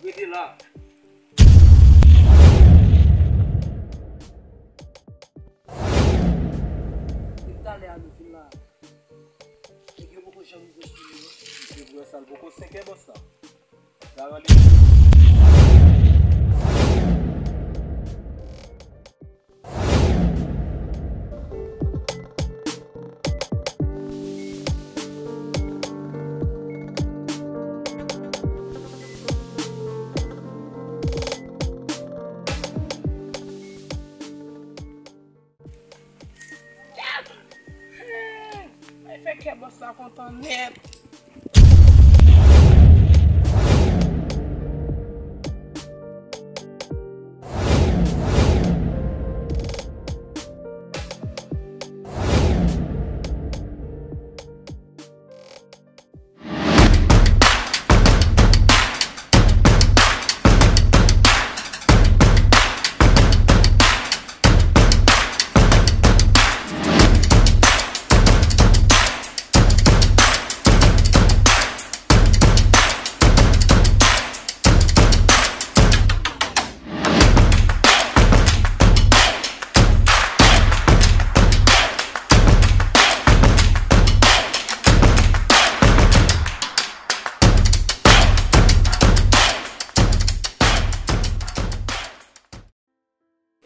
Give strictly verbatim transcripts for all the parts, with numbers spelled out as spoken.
Rete la. Depi talè a nou vin la. Nèg yo poko janm rive sou nou, non. Se vre sa, l poko senkè bòs la. Garandi. Ay, fè kè bòs la kontan nèt.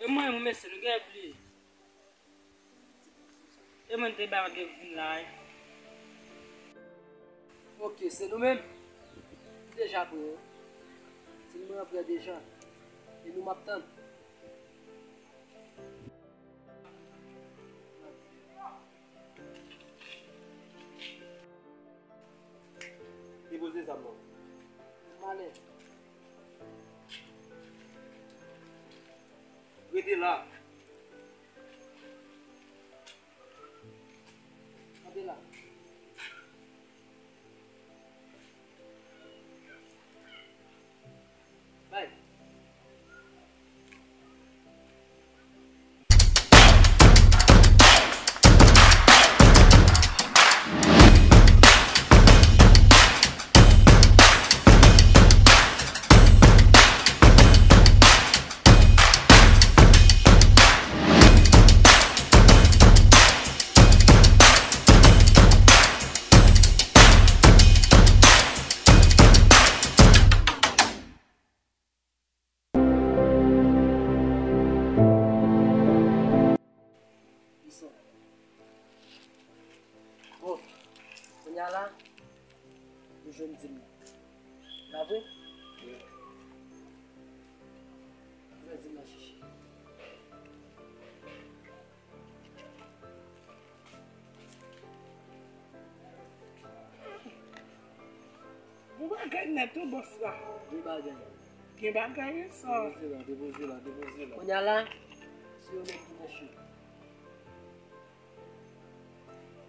E mwen, mwen, mesye, nou gen bliye. E mwen, te bay mwen gen vin la, wi. Ok, se nou menm. M deja prè, wi. Se nou menm prè deja. E nou m ap tann. Depoze zam nan. Malè. Rete la. Kanpe la. Bay. Bon, kounye a la, nou jwenn dim nan. Pa vre? Wi. Nou jwenn dim nan chichi. Bon bagay nèt wi bòs la. Gen bagay. Gen bagay wi sa. Depoze la, depoze la, depoze la. Kounye a la, se yon nèg ki nan cho.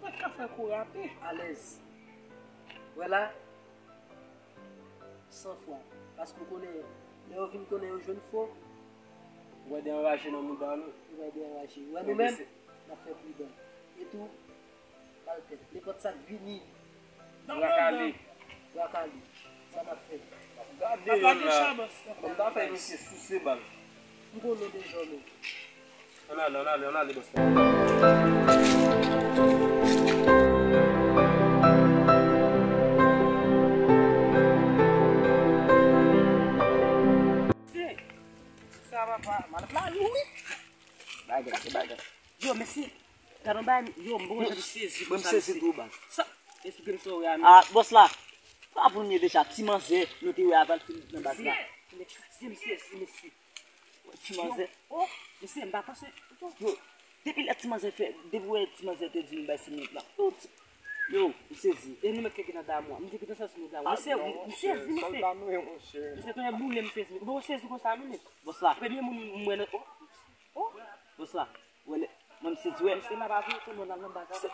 Mwen ka fè kou rape. Alèz. Wè la, san fwa. Paske w konnen, lè yo vin konnen yo jwenn fo. Ou wè de anraje nan mouda nou. Ou wè de anraje. Ou wè nou menm, n ap fè pridan. E tou, bal tèt. Nenpòt sa k vini. Bra kale. Bra kale. Sa n ap fè. Gade yo la. Kòm ta fè mesye souse bal. M konnen deja men. Ann ale, ann ale, ann ale, bòs la. Sa va pa mal plani wi. Bagay, se bagay. Yo, mesye, gade yon bagay, yo, m poko janm sezi konsa, mesye. Mwen m sezi tou, baz. Sa, esplike m sa w wè a, men. Ah, bòs la, pa pou m ye deja, ti manzè, nou te wè avan l fin nan baz la. Mesye, nèg sezi m sezi, mesye. Ti manzè. Oh, mesye, m pa panse. Yo, depi lè ti manzè fè, depi wè ti manzè te di m bay senk minit la. Yo, ti, yo, m sezi. E nou mèt te gen nan damwa. M te gentan santi nou damwa. Mesye, m sezi, mesye. Sòlda nou ye, monchè. Mesye, tounen boule, m sezi. Bon, sezi konsa, non, men. Bòs la. Premye moun m wè nan, oh. Oh, bòs la, wè lè, mwen m sezi wè. Mesye, m ap avwe tou, mwen al nan baz avè.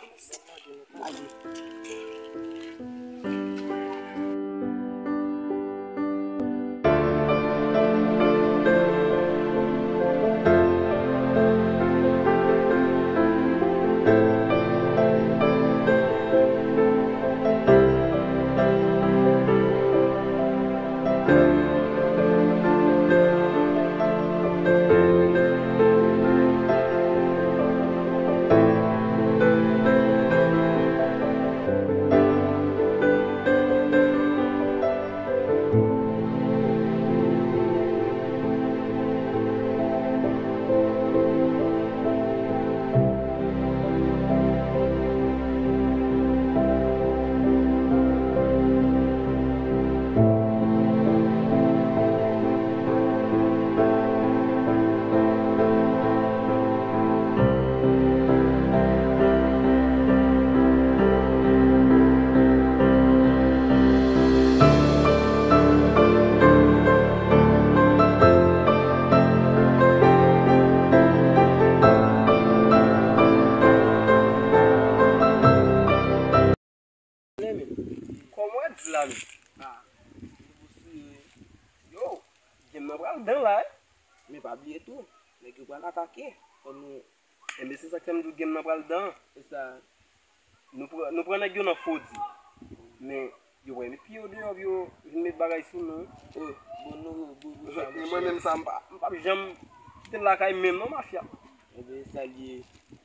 Mwen pral dan la, wi. Men pa bliye tou, nèg yo pral atake. Fò nou Enben, se sa k fè m di w game nan pral dan. E sa. Nou pran, nou pran nèg yo nan fo di. Men, yo pral met pye yo deyò, yo vin met bagay sou nou. Oh, bon, nou, bon, bon, sa, men mwen menm sa, m pa, m p ap janm kite l lakay menm non, mafya. Enben, sa l ye.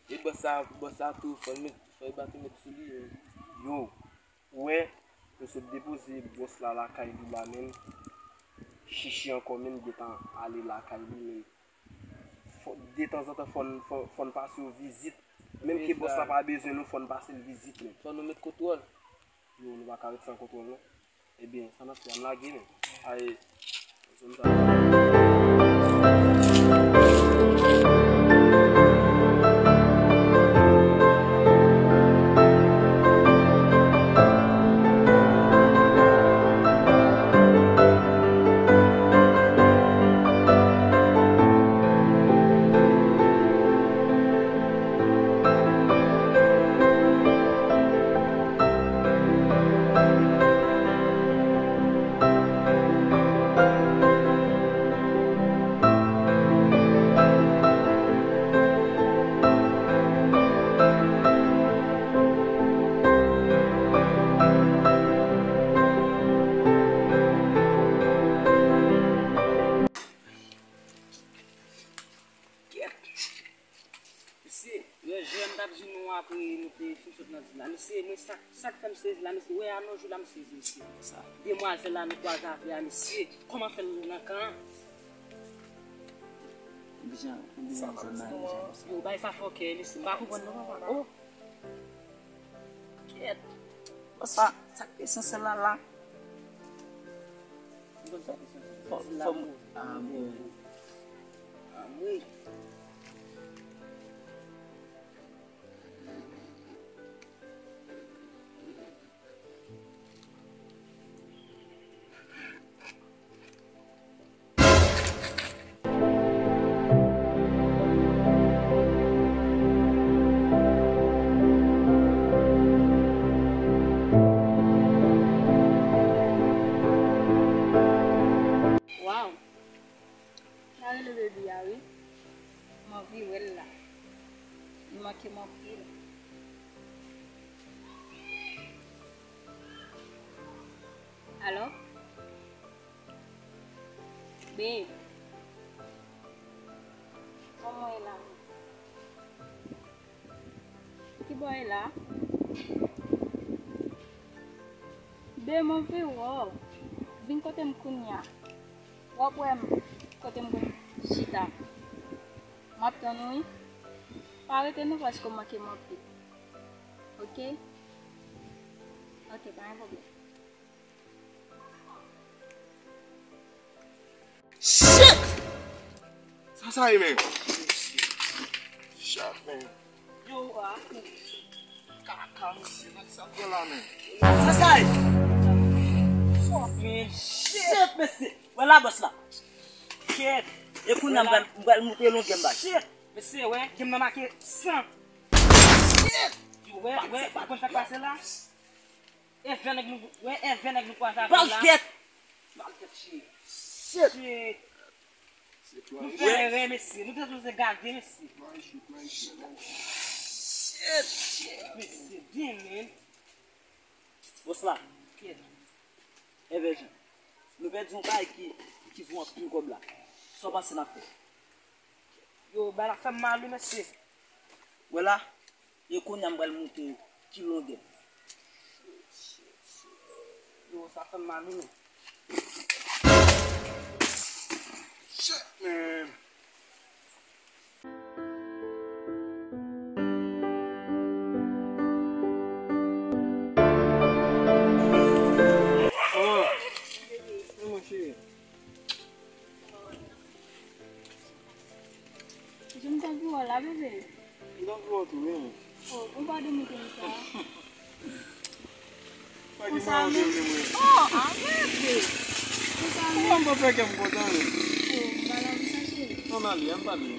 E bòs sa, bòs sa tou, fò l met, fò l bat ou met sou li, men. Yo, ou wè, nou sot depoze bòs la lakay li la, menm. Chichi ankò, menm, gentan ale lakay li, menm. Fò, detanzantan, fò n, fò, fò n pase yo vizit. Menm ke bòs la pa bezwen nou, fò n pase l vizit, menm. Fò nou met kontwòl. Yo, nou pa ka ret san kontwòl, non. Ebyen, sa n ap fè, ann lage, menm. Ay, zòn sa. Kèt! Mesye, lè jè m t ap di nou apre nou te fin sot nan zil la. Mesye, mwen sa, sa k fè m sezi la, mesye, wè a non jou la m sezi, mesye. Sa. Demwazèl la nou kwaze avè a, mesye. Kòman fè l nan kan an? Bijan, bijan, sa mal, bijan. Yo, bay sa fòkè, mesye. M pa konprann non, papa. Oh! Kèt! Bon, sa, sa k esansyèl la, la. Fò, fò m, ah, bon. Ah, wi. Waw! Sa rele baby a wi. M anvi wè l la. Li manke m anpil. Alo? Babe. Kòman w ye la menm? Kibò w ye la? Babe, m anvi wè w. Vin kote m kounye a. W ap wè m kote m konn chita. M ap tann ou wi. Pa rete non paske w manke m anpil. Oke? Oke, pa gen pwoblèm. Shit! Sa sa ye, men? Shit, men. Yo, a. Kaka, mesye, nan sa fè la, men. Sa sa ye? Fuck, man. Shit, mesye. Wè la, bòs la. Shit. E kounye a, m pral, m pral moute longè m bay. Shit. Mesye, wè, game nan make san. Shit. Yo, wè, wè, ou konn sa k pase la? Èvè nèg nou, wè, èvè nèg nou kwaze avè l la. Bal gèt. Bal gèt, shit. Shit. Shit. Nou fè erè, mesye. Nou te sipoze gade, mesye. Shit. Shit, mesye. Damn, man. Bòs la. Kèt. Èvè Jan. Nou pèdi yon bagay ki, ki vo anpil kòb la. Sa w panse n ap fè? Yo, bagay la fè m mal wi, mesye. Wè la, e kounye a m pral montre ki longè. Yo, sa fè m mal wi, men. Shit, man. Oh, oh, mon chéri. Jan m t anvi wè w la, bebe. M t anvi wè w tou, wi. Oh, bon, padon m konn sa. Konsa menm. Oh, a bebe. Konsa menm. Kòman m pa fè kè m kontan, wi? Oh, m pa la pou sa, cheri. Ann ale, ann pale.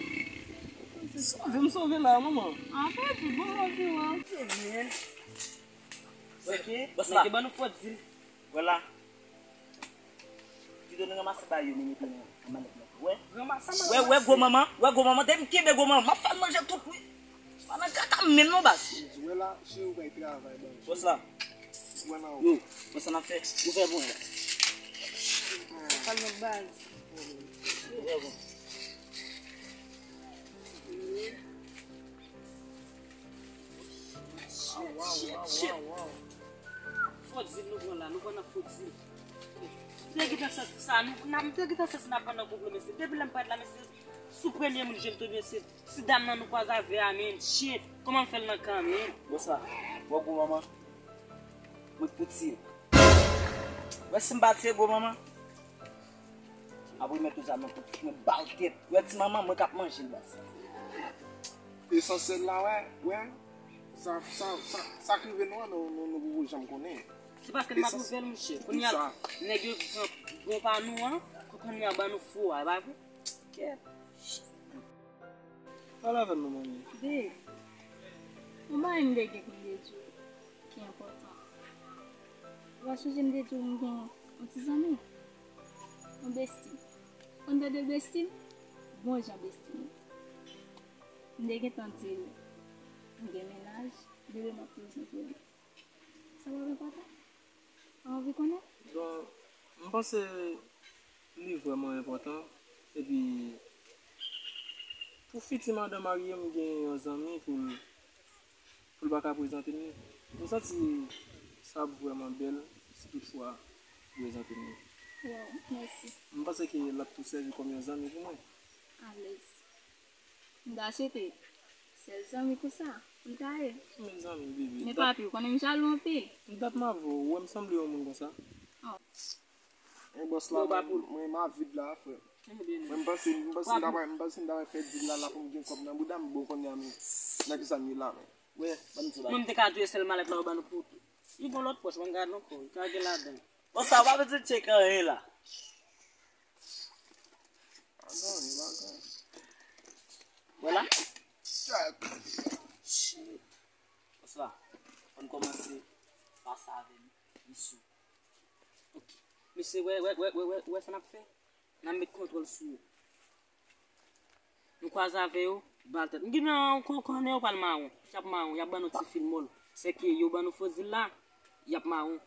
Sove m, sove la, manman. A bebe, bon, m anvi wè w. Oke, bòs la. Nèg yo ban nou fò dil. Vwala. Ki donnen Ranmase bagay yo, men mete nan, nan malèt mwen. Wè? Ranmase wè, wè gwo manman, wè gwo manman, depi m kenbe gwo manman, m ap fè l manje tout, wi. Pa nan kaka m menm non, baz. Di wè la, cheri, ou bay travay, baz. Bòs la. Wè nan ou. Yo, wè sa n ap fè. Ou fè bon la. Sa l met baz. Ou fè bon. Shit, shit, shit. Fò di nou pran la, nou pran nan fò di. M te gentan santi sa, nou, nan, m te gentan santi n ap pran nan konplo, mesye. Depi lè m parèt la, mesye, sou premye moun je m tonbe, se ti dam nan nou kwaze avè a, men, shit, kòman m fè l nan kan, men? Bon sa, bon gwo manman, mwen pou tiye. Wè si m pa tiye gwo manman, m ap remèt ou zam nan pou mwen ba l tèt. Wè ti manman, mwen k ap manje l, baz. Esansyèl la, wè, wè. Sa, sa, sa, sa k rive nou an, nou, nou, nou poko janm konnen. Se paske n pa twouve l, monchè. Kounye a, nèg yo pran bon pa nou an, kounye a ban nou fo a, e pa vre? Kèt. Pale avè m non, manmi. Babe, yon bagay m te gen pou m te di w ki enpòtan. Ou pa sonje m te di w m gen yon ti zanmi? Yon bestie. Ou konn tande bestie m? Bon jan bestie m. M te gentan di l m gen mennaj, bebe m ap prezante w li. Sa pa enpòtan? Ou anvi konnen? Bon, m panse li vrèman enpòtan. Epi, pou fiti madan marye m, gen yon zanmi pou l, pou l pa ka prezante m li. M santi sa ap vrèman bèl si toutfwa ou prezante m li. Wow, mèsi. M panse ke l ap tou sèvi kòm yon zanmi pou mwen. Alèz. M ta swete sèl zanmi konsa pou l ta ye. Men zanmi, bebe. Men papi, ou konnen m jalou anpil. M t ap mave w, ou wè m sanble yon moun konsa? Oh. Men bòs la, mwen, mwen renmen vid la, frè. Mwen, m panse, m panse m ta pral, m panse m ta pral fè dil la, la pou m gen kòb nan bouda m, bon, kounye a, men, nan kisa m ye la, men? Wè, ban m di bagay. Mwen, m te ka di w sèl malèt la, ou ban nou pou tout. Li gon lòt pòch, mwen gade ankò, li ka gen ladan. Bon, sa, w pa bezwen tcheke anyen la. Bagay, bagay. Wè la? Shit. Bòs la, ann kòmanse pase avè m, misye. Ok. Mesye, wè, wè, wè, wè, wè, wè sa n ap fè? N ap met kontwòl sou yo. Nou kwaze avè yo, ba l tèt. M gen nan konnen yo pral mawon. Y ap mawon, y ap ban nou ti fil mòl. Sèke yo ban nou fo dil la, y ap mawon.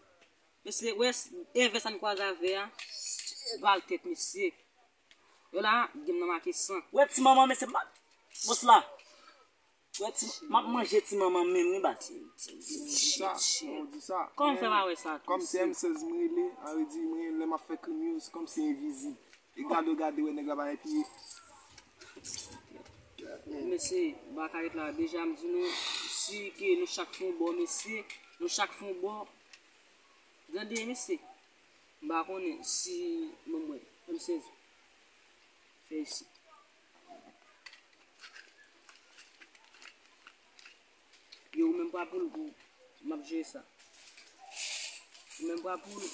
Mesye, wè, s-, envès sa n kwaze avè a, ba l tèt, mesye. Yo la, gen m nan make san. Wè ti manman, mesye, m pa, bòs la. Wè ti, m ap manje ti manman menm, wi, baz. Sa, ou di sa. Kòman fè pa wè sa tou? Kòm se M sèz m rele, a vle di, mwen, lè m ap fè krim yo, se kòmsi envizib. E gade, gade, wè nèg la pa gen pye. Mesye, ba karèt la, deja m di nou, si ke nou chak fè yon bò, mesye, nou chak fè yon bò. Gade, mesye, m pa konnen si, bon, mwen, M sèz, fè isi. Yo, ou menm pa pou l pou m ap jere sa. Ou menm pa pou l.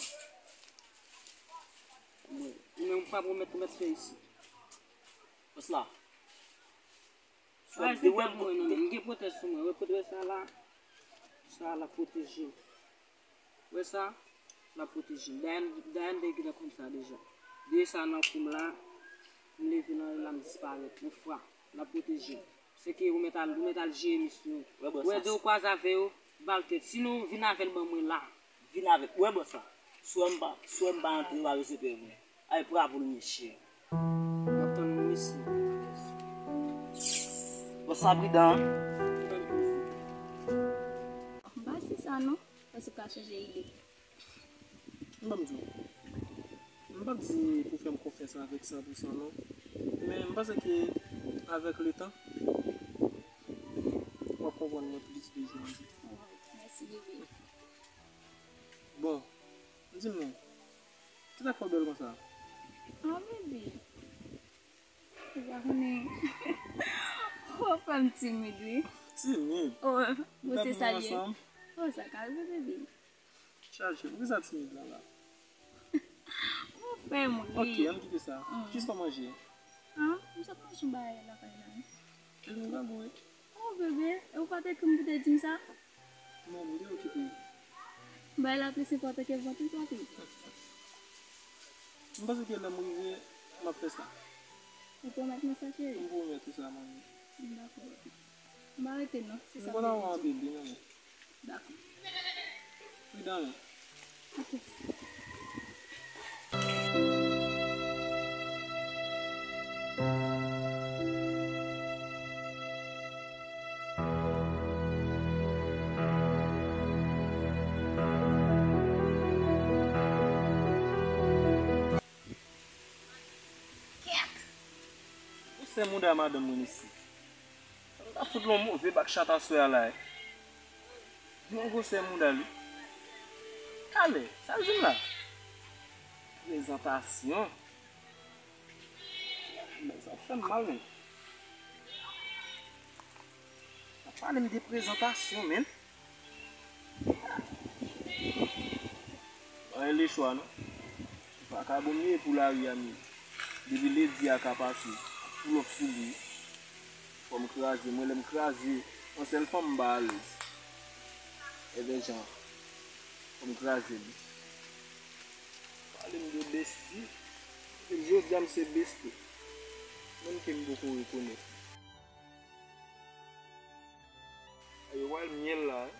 Mwen, ou menm pa pou mèt, ou mèt fè isi. Bòs la. Swa de wè mwen, non, m gen pwotèz sou mwen. Wè pwotèz sa la. Sa la pwoteje m. Wè sa, l ap pwoteje m. Dayè, dayè m te gentan konn sa deja. De sa nan kou m la, m leve nan la m disparèt. Yon fwa, l ap pwoteje m. Se ke ou mèt al, ou mèt al jere misyon. Wè, bòs, wè, sa de ou kwaze avè yo, ba l tèt. Sinon, vin avè l ban mwen la. Vin avè m. Wè, bòs, sa. Si w wè m pa, si w wè m pa antre, w pa resevwa mwen. Ay, bravo l, mesye. M ap tann nou, mesye. Bòs, sa pridan, an. M pa di sa, non. Paske w ka chanje ide. M p ap di w. M p ap di pou fè m konfyans avèk san pou san non. Men m panse ke avèk letan, w ap konprann mwen plis de jou an jou. Mèsi, bebe. Bon, di m non, kisa k fè w bèl konsa? Ah, bebe. Ou pa konnen. Ou fè m timid, wi. Timid? Oh, bon, se sa l ye. Oh, sa ka rive, bebe. Chaje, poukisa timid la la? Ou fè m ri. Ok, ann kite sa. Kisa w manje? Ah, m sot manje yon bagay lakay la. Kèl mignon wi. Oh, bebe, e ou pa t ekri m pou te di m sa? Non, m te okipe. Bagay la plis enpòtan ke vant ou, papi. M panse ke lè m rive, m ap fè sa. Ou pwomèt mwen sa, cheri? M pwomèt ou sa, manmi. Dakò. M pa rete non, se sa m te di. M konn avè w anpil wi, manmi. Dakò. Pridan wi. Ok. Gwosè mouda madanm mwen isi. Sa m ta fout l yon move bak chat aswè a la, wi. Yon gwosè mouda l wi. Talè, sa l di m la? Prezantasyon. Men sa ap fè m mal, men. Ap pale m de prezantasyon, men. Pa gen lechwa, non. Vakabon m ye pou lari a, men. Depi ledi a ka pase, ap pull up sou li. Fò m kraze, mwen lè m kraze, yon sèl fanm m pa alèz. Evè jan, fò m kraze li. Pale m de besti. Depi jodi a m se besti. Menm ke m poko rekonèt. Yo ba l myèl la, wi.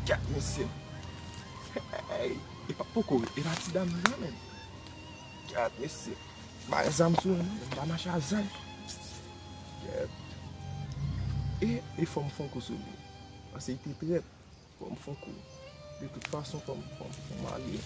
Gad mesye. Hey, e pa poko, e pa ti dam nan, menm. Gad mesye. Bay zam sou mwen, non, m pa mache a zam. Gad. E, e fò m fè yon kou sou li. Paske li te trèt. Fò m fè yon kou. De tout fason, fò m, fò m, fò m ale.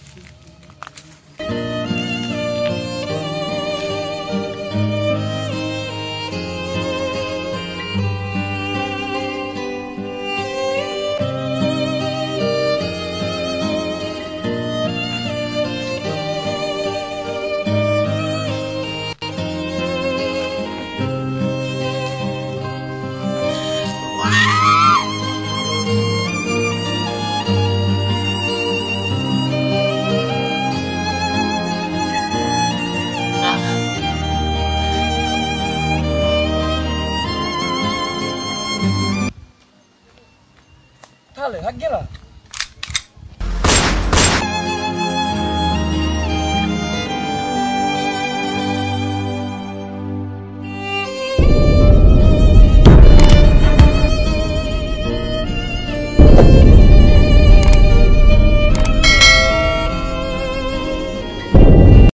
Talè, sa k gen la?